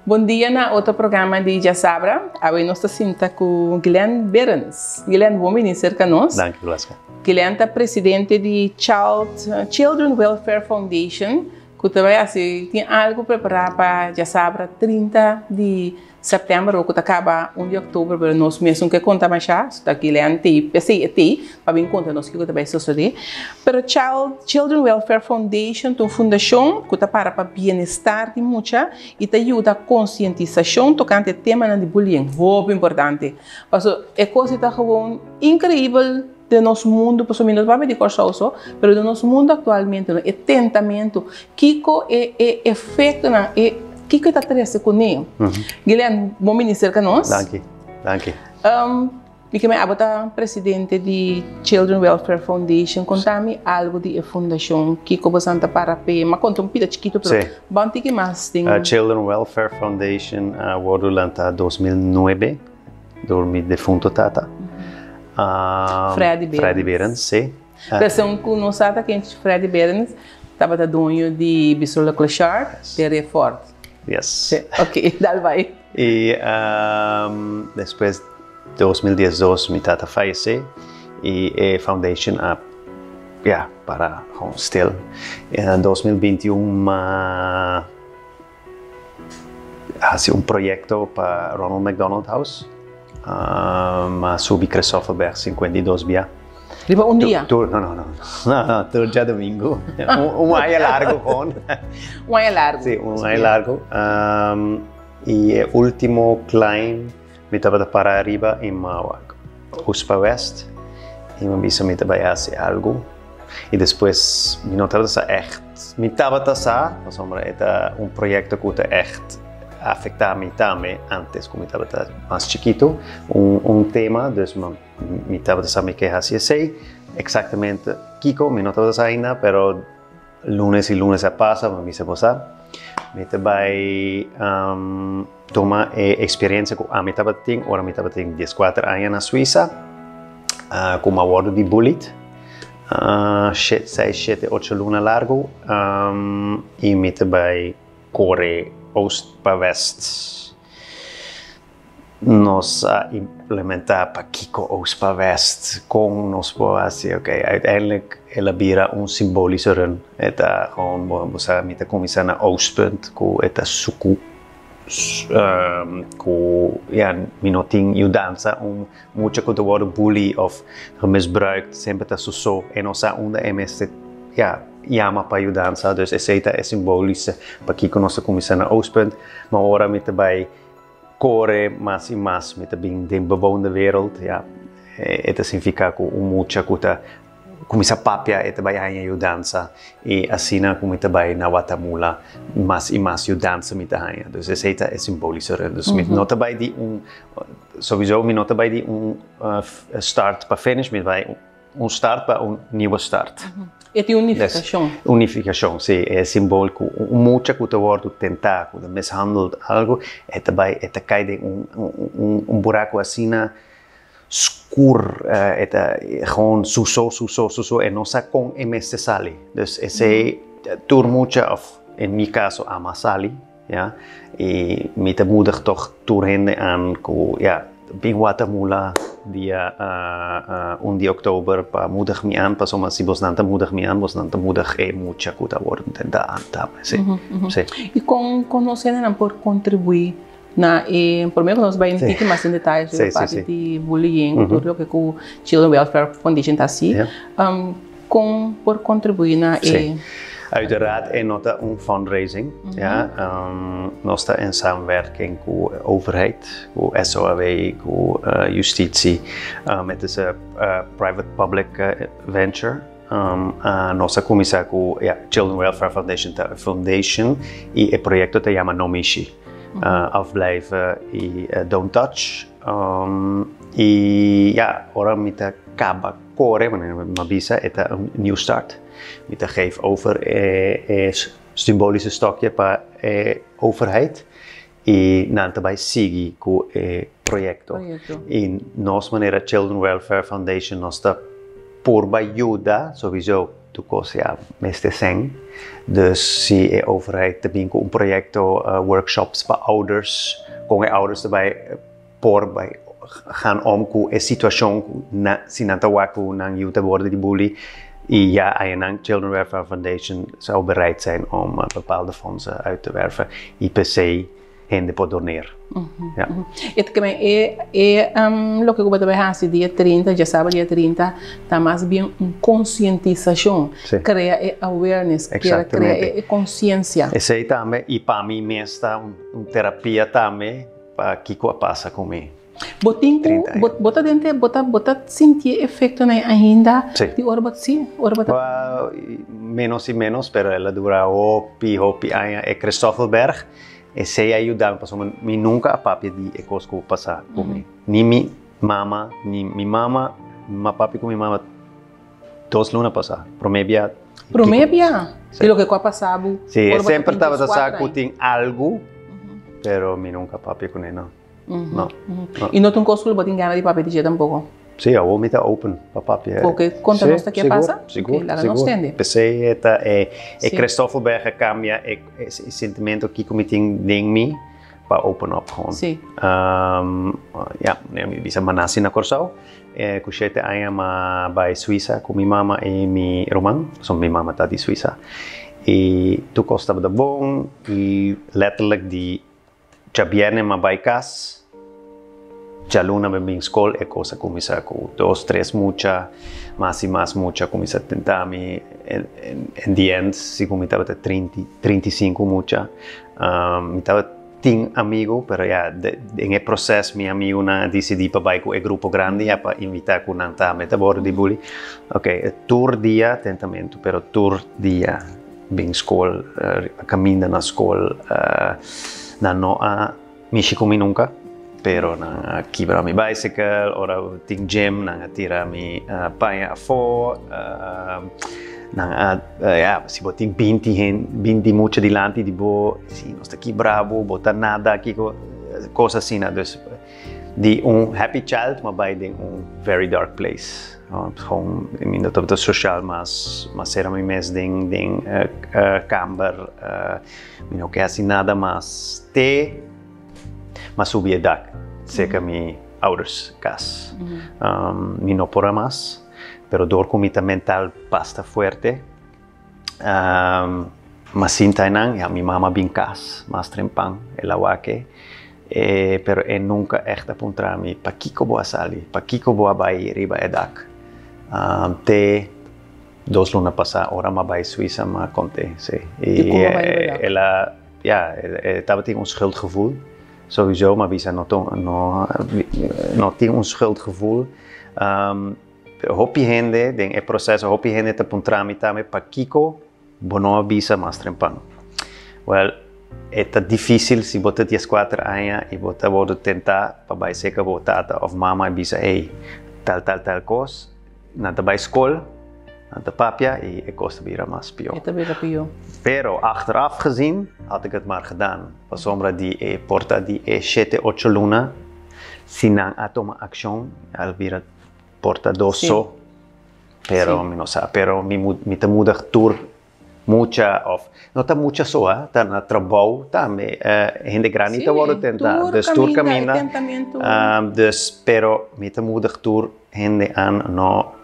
Bon dia na otro programa di Djasabra. Awe nos ta sinta ku Glenn Berends. Glenn, bon bini serka nos. Danki, Glasca. Glenn ta presidente di Child, Children Welfare Foundation, ku ta bai hasi, tin algu prepará pa djasabra 30 di September ku ta kaba un di oktober, pero nos mes no ke konta mashá, so ta Glenn tei, p'esei e tei pa bin konta nos kiko ta bai sosodé. Pero Child, Children Welfare Foundation ta un fundashon ku ta para pa bienestar di mucha i ta yuda konsientisashon tokante temanan di bullying, hopi importante. Paso e kos ei ta gewoon inkreibel den nos mundu, pasobra mi no ta papia di Kòrsou so, pero den nos mundu aktualmente no, e tentamentu, kiko e e efektonan, e kiko e ta trese kuné. Gillian, bon bini serka nos. Danki, danki. Mi ke abo ta presidente di Children Welfare Foundation, konta mi algu di e fundashon, kiko boso ta para p'e, m'a konta un pida chikitu, pero bon tiki mas den. Children Welfare Foundation a wòrdu lantá 2009. Door mi defunto tata. Freddy Berends. Freddy Berends, si. Persoon ku no sa ta ken Freddy Berends, tabata doño di Bistro Le Clochard, den Riefort. Yes. Si, ok, dal bai. I despues 2012 mi tata fayesé i e foundation a, ya, para gewoon stil. En 2021 m'a Hasi un proyecto pa Ronald McDonald House. M'a subi Christoffelberg 52 bia. Riba un dia? Tur, no, no, no. No, no, tur djadomingo. Un aña largo gewoon. Un aña largo. Sí, un aña largo. Y e ultimo climb mi tabata para ariba y m'a wak Uspa West y m'a bisa mi ta bay hasi algo. Y despues mi no tabata sa echt, mi tabata sa, pasobra e ta un proyecto cu ta echt afecta mi tambe antes cu mi tabata mas chikito, un un tema, dus mi tabata sa mi ke haci esey, exactamente kico mi no tabata sa ainda, pero lunes y lunes a pasa, mi bisa bo sa, mi ta bay tuma e experiencia cu ami tabata tin ora mi tabata tin dieskuater aña na Suiza, cu mi a wordo di bullied seis, shete, ocho luna largo y mi ta bay core oost pa west. Nos a implementa pakico oost pa west, con nos por haci, ok, uiteindelijk el a bira un simbolische run. E ta gewoon, bo sa mi ta cuminsa na oostpunt cu e ta sucu cu ya mi no tin yudansa un mucha cu ta wordo bully of gemisbruikt semper ta su so e no sa unda e mester ya yama pa yudansa dus esey ta e simbolische pakico nos ta cuminsa na oostpunt ma ora mi ta bay core mas y mas mi ta bin den bewoonde wereld ya e ta significa cu un mucha cu ta Kuminsá papia e ta bai haña yudansa i asina ku mi ta bai na Watamula mas i mas yudansa mi ta haña. Dus esei ta e simbolische run. Dus mi no ta bai di un, sowieso mi no ta bai di un start pa finish, mi ta bai un start pa un nieuwe start. E tin unifikashon. Unifikashon, si. E simbol ku un mucha ku ta wòrdu tentá, ku ta mishandeld algu, e ta bai, e ta kai den un un buraku asina Skur e ta gewoon su so, su so, su so, e no sa kon e mester sali. Dus esei tur mucha of in mi kaso ama sali, ya, i mi ta moedig tog tur hende aan ku ya bin Watermula dia un di oktober pa moedig mi aan pasobra si bosnan ta moedig mi aan bosnan ta moedig e mucha ku ta wòrdu tentá aan tambe, si, si. I kon kon nos hendenan por kontribuí Na e prome ku nos bai un tiki mas den detaye riba parti di bullying ku tur loke ku Children Welfare Foundation ta hasi, kon por kontribuí na e. Uiteraard e no ta un fundraising, ya. Nos ta in samenwerking ku overheid, ku SOAW, ku justitie. Het is een private public venture. Nos a kuminsá ku, ya, Children Welfare Foundation ta un foundation i e proyekto ta yama Nomishi. Afblijven i don't touch. I ja, ora mi ta kaba kore, manera mi a bisa, e ta un new start. Mi ta geef over e symbolische stokje pa e overheid i nan ta bai sigui ku e proyekto. I nos manera Children Welfare Foundation nos ta purba yuda, sowieso tur kos ya mester sèn, dus si e overheid ta bin ku un proyekto, workshops pa ouders, kon e ouders ta bai por bai gaan om ku e situashon ku na si nan ta wak ku nan yu ta wòrdu di bully i ya ayanan Children Welfare Foundation zou bereid zijn om bepaalde fondsen uit te werven i p'esei hende por doneer. Ja. E ta keme e e loke ku bo ta bai hasi dia 30, djasabra dia 30, ta mas bien un konsientisashon. Sí. Krea e awareness, krea Exactamente. e konsiensia. Esei tambe i pa mi mes ta un terapia tambe Pa kiko a pasa ku mi? Bo tin ku, bo, bo ta den te, bo ta, bo ta sinti e efektonan ainda? Sí. Di ora bo, sí, ora bo ta. Menos i menos, pero el a dura hopi, hopi aña. E Christoffelberg, esei a yuda mi pasobra mi nunka a papia di e kos ku pasa ku mi. Ni mi mama, ni mi mama, mi a papia ku mi mama dos luna pasa, promé bia. Promé bia? Di loke ku a pasa bo? Sí, e semper tabata sa ku tin algu, pero mi nunka papia kuné, no. No. I no ta un kos ku lo bo tin gana di papia di dje tampoko? Sí, awor mi ta open pa papia. Bo ke konta nos ta ke a pasa? Sigur, Laga nos tende. P'esei e ta e Christoffelberg a kambia e sentimento kiko mi tin den mi pa open up gewoon. Sí. Ya, mi bisa mi a nasi na Kòrsou. Ku shete aña m'a bai Suisa ku mi mama i mi ruman, pasobra mi mama ta di Suisa. I tur kos tabata bon i letterlijk di djabièrnè m'a bai kas, djaluna mi bin skol e kos a kuminsá ku dos, tres mucha, mas i mas mucha a kuminsá tenta mi. In the end segun mi tabata 35 mucha. Mi tabata. Tin amigu, pero ya den e proces mi amigunan a dicidi pa bay cu e grupo grandi ya pa invita cu nan tambe ta borde di bully. Ok, tur dia tentamento, pero tur dia bin scol, caminda na scol, nan no a mishi cu mi nunca, pero nan a kibra mi bicycle, ora tin gym nan a tira mi paña afo, Nan a, ya, si bo tin 20 hen, 20 mucha dilanti di bo, si nos ta kibra bo, bo ta nada, kiko, kos asina. Dus, di un happy child m'a bai den un very dark place. No? Gewoon, mi no tabata social mas, m'a sera mi mes den, den kamber, mi no ke hasi nada mas te m'a subi e dak serka mi ouders kas. Mi no por a mas. Pero dor ku mi ta mental basta fuerte, m'a sinta einan, ya mi mama bin kas mas trempan, el a wak e, pero e nunka ègt a puntra mi, pakiko bo a sali? Pakiko bo a bai riba e dak? Te dos luna pasá ora m'a bai Suisa m'a kont'é, sí. I kon bo a bai riba e dak? El a, ya, e tabatin un schuldgevoel, sowieso, m'a bisa no no no tin un schuldgevoel. Hopi hende den e proceso, hopi hende ta puntra mi tambe pakiko bo no a bisa mas trempan. Well, e ta dificil si bo ta 14 aña y bo ta wordo tenta pa bay seca bo tata of mama y bisa hey, tal tal tal cos, nan ta bay scol, nan ta papia y e cos ta bira mas pio. E ta bira pio. Pero achteraf gezien had ik het maar gedaan, pasobra di e porta di e shete ocho luna Si nan a tuma akshon, al bira por ta dos so, pero mi no sa, pero mi mi ta muda tur mucha of no ta mucha so ha, ta na trabou tambe hende grandi ta wòrdu tentá, dus tur kaminda, dus pero mi ta muda tur hende aan no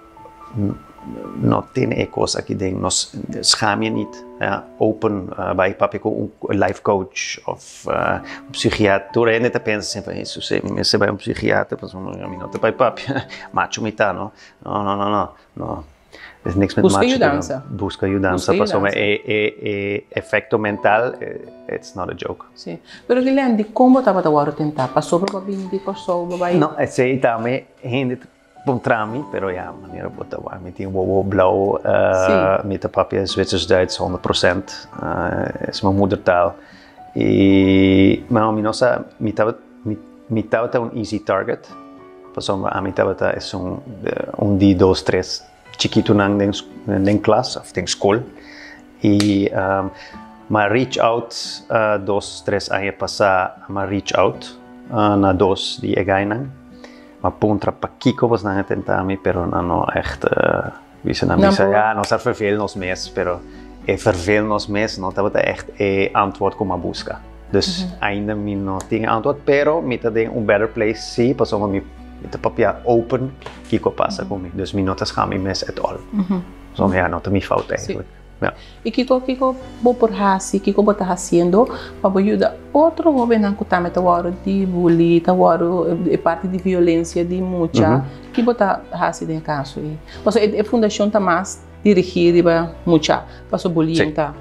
No tene e kos aki den nos, schaam je niet. Ja, open, bai papia ku un life coach of un psichiater. Tur hende ta pensa semper, Hesus, mi mester bai un psichiater pasobra mi no ta bai papia. Macho mi ta, no? No, no, no, no, no. Es niks met Buska macho te doen. yudansa. Buska yudansa Buska pasobra yudansa. e, e, e efecto mental, it's not a joke. Sí. Pero Guilen, dikon bo tabata wòrdu tentá? Pasobra bo a bini di Kòrsou, bo bai. No, esei tambe hende ta Puntra mi, pero ya, manera bo ta wak, mi tin wowo blauw, mi ta papia Zwitsers Duits 100%, is mijn moedertaal. I ma mi no sa, mi tabata mi mi tabata un easy target, pasobra ami tabata esun un di dos tres chikitunan den den klas of den skol. I m'a reach out dos tres aña pasá m'a reach out na dos di e gainan. M'a puntra pakiko bosnan a tenta mi, pero nan no echt bisa nan bisa ya nos a vervel nos mes, pero e vervel nos mes no tabata echt e antwoord ku m'a buska. Dus ainda mi no tin e antwoord, pero mi ta den un better place si, pasobra mi ta papia open kiko a pasa ku mi. Dus mi no ta skam mi mes at all. Pasobra ya no ta mi fout eigenlijk. Ja. I kiko kiko bo por hasi, kiko bo ta hasiendo pa bo yuda otro hobennan ku tambe ta wòrdu di bully, ta wòrdu e parti di violensia di mucha, ki bo ta hasi den e kaso ei? Pasobra e fundashon ta mas dirigí riba mucha, pasobra bullying ta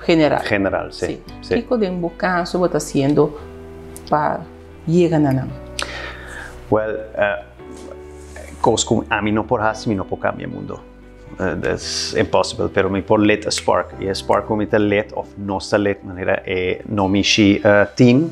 general. General, si. Si. Kiko den bo kaso bo ta hasiendo pa yega na nan? Wèl, kos ku ami no por hasi, mi no por kambia mundo. That's impossible, pero mi por lit a spark. I e spark ku mi ta lit of nos ta lit manera e No Mishi team,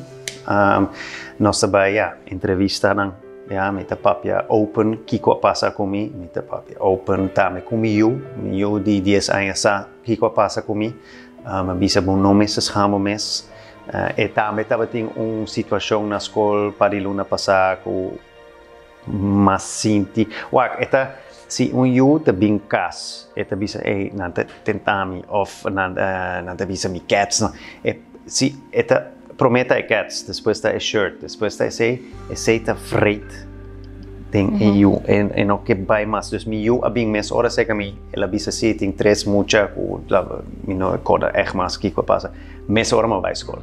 nos ta bai ya entrevistanan, ya mi ta papia open kiko a pasa ku mi, mi ta papia open tambe ku mi yu, mi yu di dies aña sa kiko a pasa ku mi, mi a bisa bo no mester schaam bo mes. E tambe tabatin un situashon na skol par di luna pasa ku Mas sinti. Wak, e ta, si un yu ta bin kas, e ta bisa, ey, nan ta tenta mi, of nan, nan ta bisa mi kèts, no. E, si, e ta, promé ta e kèts, despues ta e shirt, despues ta esei, esei ta vret den e yu, e, e no ke bai mas. Dus mi yu a bin mes ora serka mi, el a bisa si, tin tres mucha ku, mi no recorda ègt mas kiko a pasa. Mes ora mi a bai skol.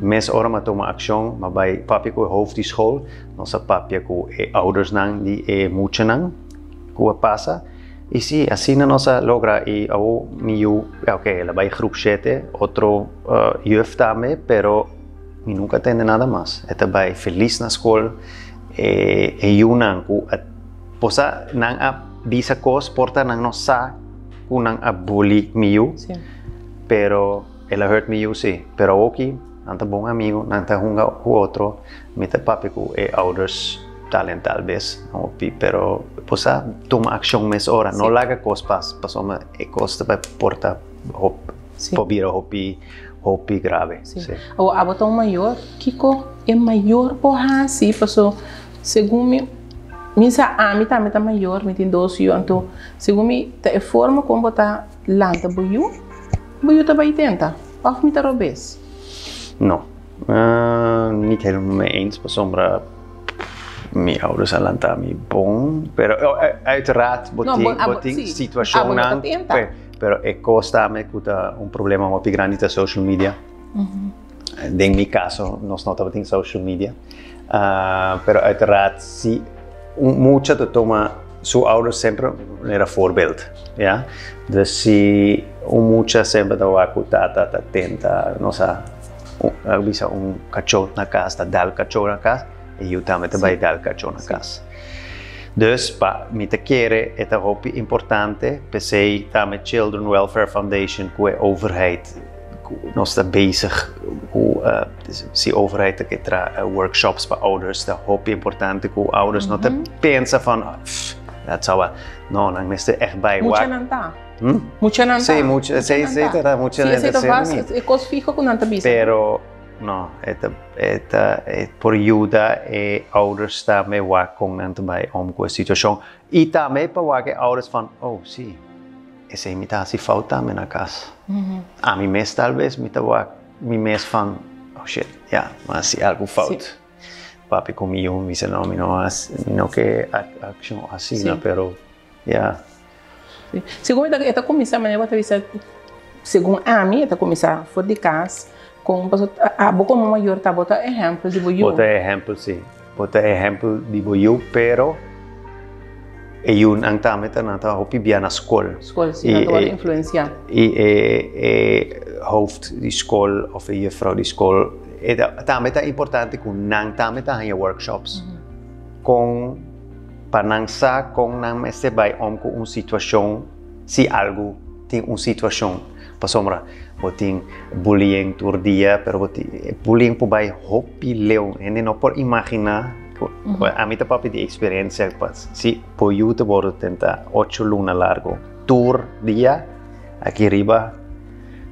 Mes ora mi a tuma akshon, mi a bai papia ku e hoofd di skol, Nos a papia ku e oudersnan di e muchanan ku a pasa i si asina nos a logra i awo mi yu ok el a bai groep shete otro juf tambe pero mi nunka a tende nada mas e ta bai felis na skol e e yunan ku a posa nan a bisa kos por ta nan no sa ku nan a bully mi yu pero el a hurt mi yu si pero awoki. Nan ta bon amigo, nan ta hunga ku otro. Mi ta papia ku e ouders tal en tal bes, hopi, pero bo sa tuma akshon mes ora, no laga kos pas, pasobra e kos ta bai por ta hop, por bira hopi, hopi grave. Sí. Awor abo ta un mayor, kiko e mayor por hasi? Paso segun mi, mi sa ami tambe ta mayor, mi tin dos yu, anto segun mi ta e forma kon bo ta lanta bo yu, Bo yu ta bai tenta of mi ta robes? No, niet helemaal mee eens pasobra mi ouders a lanta mi bon, pero uiteraard bo tin, bo tin situacionnan, pero e cos tambe cu ta un problema hopi grandi ta social media. Den mi caso nos no tabatin social media, pero uiteraard si un mucha ta tuma su ouders semper manera voorbeeld, ya. Dus si un mucha semper ta wak ku tata ta tenta, no sa, a bisa un kachó na kas, ta dal kachó na kas, e yu tambe ta bai dal kachó na kas. Dus pa mi ta kere e ta hopi importante, p'esei tambe Children Welfare Foundation ku e overheid Nos ta bezig ku si overheid ta ke traha workshops pa ouders ta hopi importante ku ouders no ta pensa van dat zou wel. No, nan mester echt bai wak. Mucha nan ta. Mucha nan ta. Si, mucha, si, si ta ta mucha nan ta. Si, esei ta e kos fiho ku nan ta bisa. Pero no, e ta e ta e por yuda e ouders tambe wak kon nan ta bai om ku e situashon i tambe pa wak e ouders van oh si. Esei mi ta hasi fout tambe na kas. Ami mes tal bes mi ta wak mi mes van, oh shit, ya, mi a hasi algu fout. Papia ku mi yu, mi bisa no, mi no hasi, mi no ke akshon asina, pero ya. Segun mi ta, e ta kuminsá manera bo ta bisa, segun ami e ta kuminsá for di kas, kon pasobra abo komo mayor ta bo ta ehèmpel di bo yu. Bo ta ehèmpel si. Bo ta ehempel di bo yu, pero e yunan tambe ta nan ta hopi bia na skol. Skol, si, nan ta wòrdu influensiá. I e e hoofd di skol òf e juffrouw di skol, e ta tambe ta importante ku nan tambe ta haña workshops kon pa nan sa kon nan mester bai om ku un situashon si algu tin un situashon. Pasobra bo tin bullying tur dia, pero bo tin bullying por bai hopi leu. Hende no por imaginá. Ami ta papia di eksperensia, si bo yu ta wòrdu tenta 8 luna largu tur dia aki riba,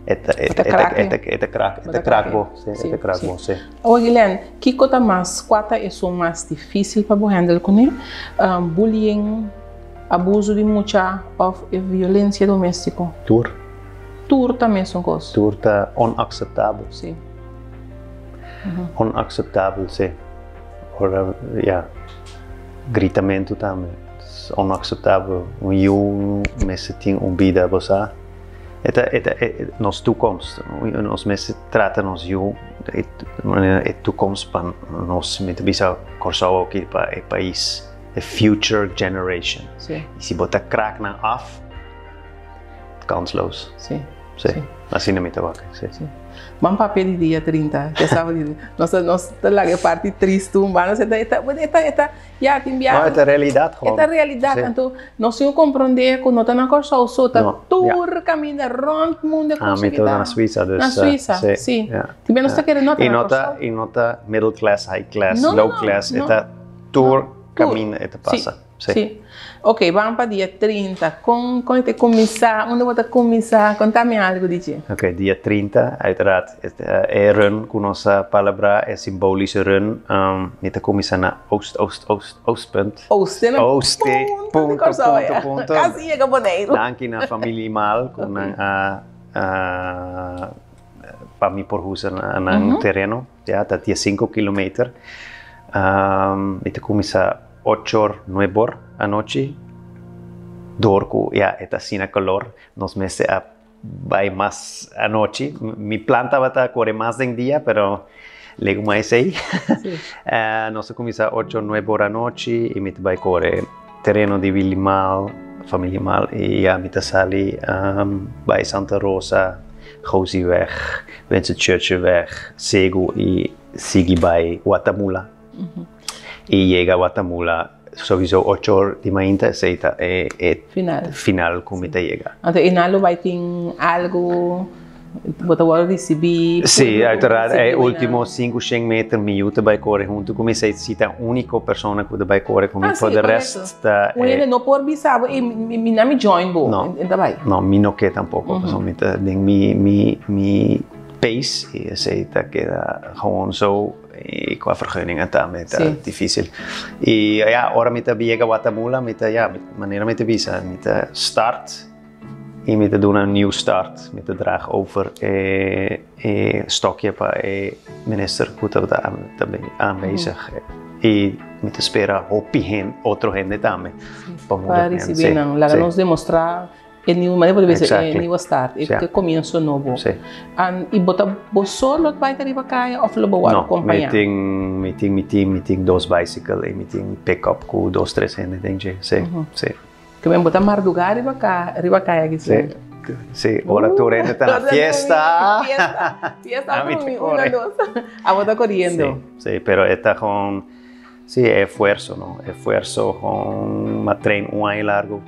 e ta e ta e ta krak, e ta krak bo, si, e ta krak bo, si. O Glenn, kiko ta mas, kua ta esun mas difísil pa bo handle kuné? Bullying, abuso di mucha òf violensia doméstiko? Tur. Tur ta mesun kos. Tur ta onakseptabel. Onakseptabel, si. Ora, ja, gritamentu tambe. Onakseptabel. Un yu mester tin un bida, bo sa. E ta, e ta, nos toekomst. Nos mester trata nos yu e toekomst pa nos, mi ta bisa Kòrsou aki pa e pais, e future generation. I si bo ta krak nan af, kansloos. Si. Asina mi ta wak, si. Ban papia di dia 30, ya sabe di nos ta laga e parti tristu, maar nos eta ya tin bia. No, e ta realidat gewoon. E ta realidat, anto nos tin ku komprondé ku no ta na Kòrsou so, ta tur kaminda rònt mundu e kos aki ta. Na Suisa, dus. Na Suisa, si. Tin bia nos ta kere no ta na Kòrsou. I no ta middle class, high class, low class, e ta tur kaminda e ta pasa. Si. Si. Ok, ban pa dia 30. Kon e ta kuminsá? Unda bo ta kuminsá? Konta mi algu di dje. Ok, dia 30, uiteraard, e run ku nos a palabrá, e simbolische run, mi ta kuminsá na Oost, Oost, Oost, Oostpunt. Oost, te na Oost, te punto di Kòrsou, punto, punto. Kasi yega Boneiru. Danki na familia Imal ku nan a pa mi por usa nan tereno. Ja, ta 15 kilometer. Mi ta kuminsá 8 or, 9 or anochi. Dor ku, ja, e ta asina kalor, nos mester a bai mas anochi. Mi plan tabata kore mas den dia, pero legu mas esei. Nos a kuminsá 8, 9 or anochi i mi ta bai kore tereno di Willy Maal, familia Maal, i ja, mi ta sali bai Santa Rosa, Gosieweg, Winston Churchillweg, Segu i sigui bai Watamula. I yega Watamula sowieso 8 or di mainta, esei ta e final, final ku mi ta yega. Anto einan lo bai tin algu, bo ta wòrdu risibí? Si, uiteraard, e último 500 meter mi yu ta bai kore huntu ku mi, esei si ta úniko persona ku ta bai kore ku mi. For de rest ta Un hende no por bisa bo, mi na mi join bo, No. e ta bai. No, mi no ke tampoko, pasobra mi ta den mi pace i esei ta keda gewoon zo i kua vergunningen tambe ta difísil. I ja, ora mi ta yega Watamula, mi ta, ja, manera mi ta bisa, mi ta start i mi ta duna un new start. Mi ta draag over e stokje pa e minister ku tabata tambe aanwezig. I mi ta spera hopi hende, otro hende tambe. Pa Pa risibí nan. Laga nos demostrá e nieuw, manera bo ta bisa e nieuwe start, e komienso nobo. I bo ta bo so lo bai ta riba kaya òf lo bo wòrdu No, mi kompañá? tin mi tin mi team, mi tin dos bicycle i mi tin pick-up ku dos, tres hende den dje. Si. Ke men bo ta mardugá riba kaya aki si? Si, ora tur hende ta na fiesta. Fiesta, fiesta, A mi ta una, kore. dos. Abo ta koriendo. Si, pero e ta gewoon, si, e esfuerso, no? Esfuerso gewoon, m'a train un aña largu.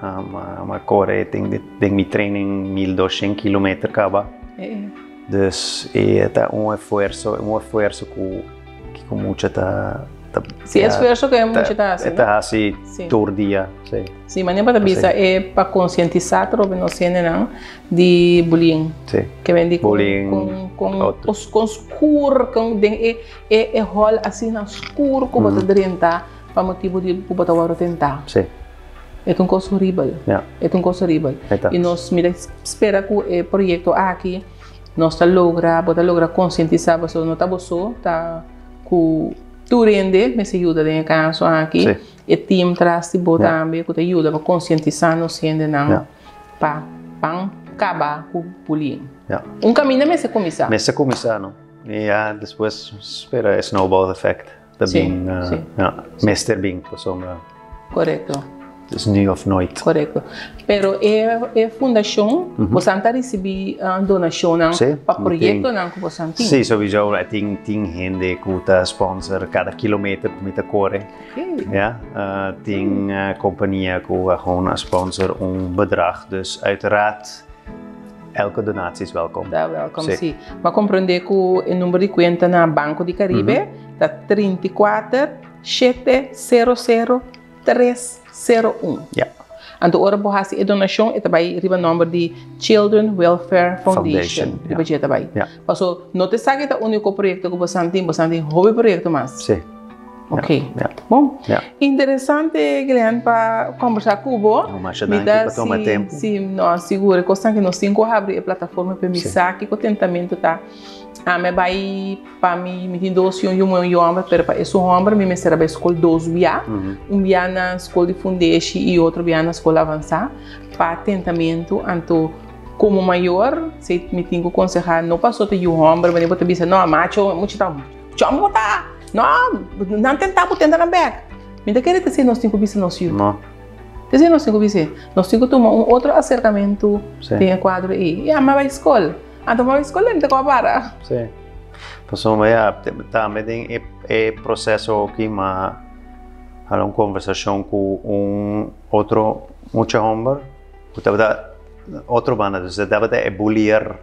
M'a kore den mi training 1200 kilometer kaba. Dus e ta un esfuerso ku mucha ta Si, esfuerso ku e mucha ta hasi, e ta hasi tur dia, si. Si, manera pa ta bisa e pa konsientisá trobe nos hendenan di bullying. Ke men di Bullying, kon otro. Kon skur, kon den e hol asina skur ku bo ta drenta pa motibu di ku bo ta wòrdu tentá. E ta un kos horibel. E ta un kos horibel. E ta. I nos mi ta spera ku e proyekto aki nos ta logra, bo ta logra konsientisá pasobra no ta bo so, ta ku tur hende mester yuda den e kaso aki. E team tras di bo tambe ku ta yuda pa konsientisá nos hendenan pa pan kaba ku bullying. Un kaminda mester kuminsá. Mester kuminsá, no? I ya despues spera e snowball effect ta bin, ja, mester bin pasobra het is nu of nooit. Korekto. Pero e fundashon, bosan ta risibí donashonnan pa proyektonan ku bosan tin? Si, sowieso. Tin hende ku ta sponsor kada kilometer ku mi ta kore. Ja, tin kompania ku a gewoon a sponsor un bedrag. Dus uiteraard. Elke donatie is welkom. Ta welkom, si. Mi a komprondé ku e number di kuenta na Banco di Caribe ta 34 700 301. Ja. Anto ora bo hasi e donashon e ta bai riba nòmber di Children Welfare Foundation. Riba dje ta bai. Ja. Paso no ta esaki ta úniko proyekto ku bosan tin, bosan tin hopi proyekto mas. Si. Ok. Ja. Bon. Ja. Interesante Glenn pa kombersá ku bo. No, masha danki pa toma e tempu. Si, no, sigur. E kosnan ku nos tin ku habri e plataforma pa mi sa kiko tentamentu ta. Ami a bai pa mi, mi tin dos yu, un yu muhé un yu hòmber, pero pa esun hòmber mi mester a bai skol dos bia. Un bia na skol di fundeshi i otro bia na skol avansá pa tentamentu. Anto komo mayor si mi tin ku konsehá no pasobra ta yu hòmber, manera bo ta bisa no macho mucha ta. Chòm bo ta! No, nan tenta bo tenta nan bèk. Mi ta kere ta si nos tin ku bisa nos yu. No. Ta si nos tin ku bis'é. Nos tin ku tuma un otro aserkamentu Sí. den e kuadro ei. Ya, m'a bai skol. Anto m'a bai skol mi ta kaba para. Sí. Pasobra ya, tambe den e e proseso aki m'a hala un konversashon ku un otro mucha hòmber ku tabata otro banda, dus e tabata e bulier.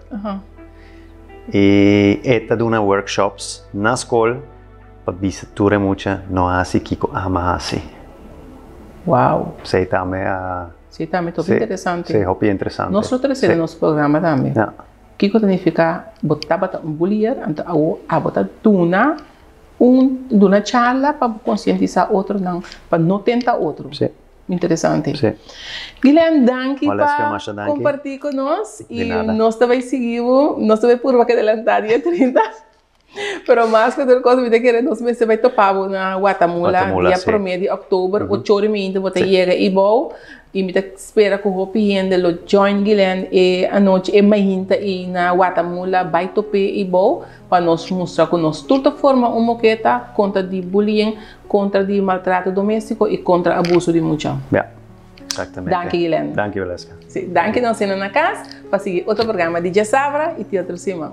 I e ta duna workshops na skol pa bisa tur e mucha no hasi kiko ama hasi. Wow. Esei tambe a. Esei tambe ta hopi interesante. Si, hopi interesante. Nos lo trese den nos programa tambe. Ja. Kiko ta nifiká bo tabata un bulier, anto awo abo ta duna un duna charla pa bo konsientisá otronan pa no tenta otro. Si. Interesante. Sí. Glenn, danki Waleska, pa masha danki. comparti cu nos. De Y nada. nos ta bay sigui bo, nos ta bay purba keda lanta dia 30. Pero mas cu tur cosa mi ta kere nos mester bay topa bo na Guatemala, Guatemala, dia sí. prome di october, ocho ora y meinta bo ta Sí. yega Ibou. Y mi ta spera cu hopi hende lo join Glenn e anochi, e mainta ey na Guatemala, bay tope Ibou. Pa nos mustra ku nos tur ta forma un moketa kontra di bullying, kontra di maltrato doméstiko i kontra abuso di mucha. Ja, exactamente. Danki Guylaine. Danki Valeska. Sí, danki nos hende na kas pa sigui otro programa di Djasabra i ti otro siman.